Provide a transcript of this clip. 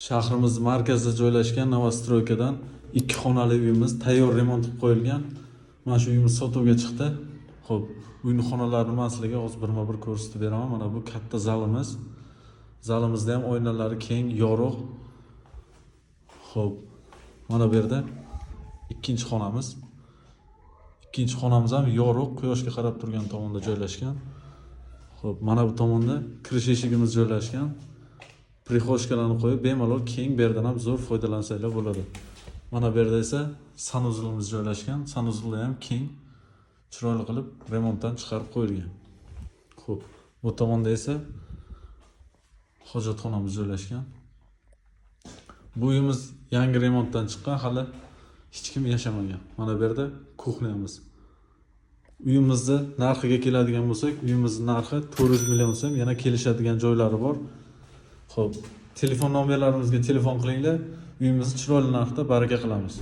Shahrimiz markazida joylashgan новостройка dan ikki xonali uyimiz tayyor remont qilib qo'yilgan. Mana shu uyimiz sotuvga chiqdi. Xo'p, uyni xonalarini man sizlarga hozir birma-bir ko'rsatib beraman. Mana bu katta zalimiz. Zalimizda ham oynalari keng, yorug'. Xo'p, mana bu yerda ikkinchi xonamiz. Ikkinchi xonamiz ham yorug', quyoshga qarab turgan tomonda joylashgan. Xo'p, mana bu tomonda kirish eshigimiz joylashgan. Прихожка larni qo'yib, bemalol keng bu yerdan ham zo'r foydalansanglar bo'ladi. Mana bu yerda esa санузел imiz joylashgan. Санузел da ham keng, chiroyli qilib remontdan chiqarib qo'yilgan. Xo'p, bu tomonda esa hojatxonamiz joylashgan. Bu uyimiz yangi remontdan chiqqan, hali hech kim yashamagan. Mana bu yerda кухня miz. Uyimizni narxiga keladigan bo'lsak, uyimizni narxi 400 million so'm, yana kelishadigan joylari bor. Xo'p, telefon nomerlarimizga telefon qilinglar. Uyimizni chiroyli narxda baraka qilamiz.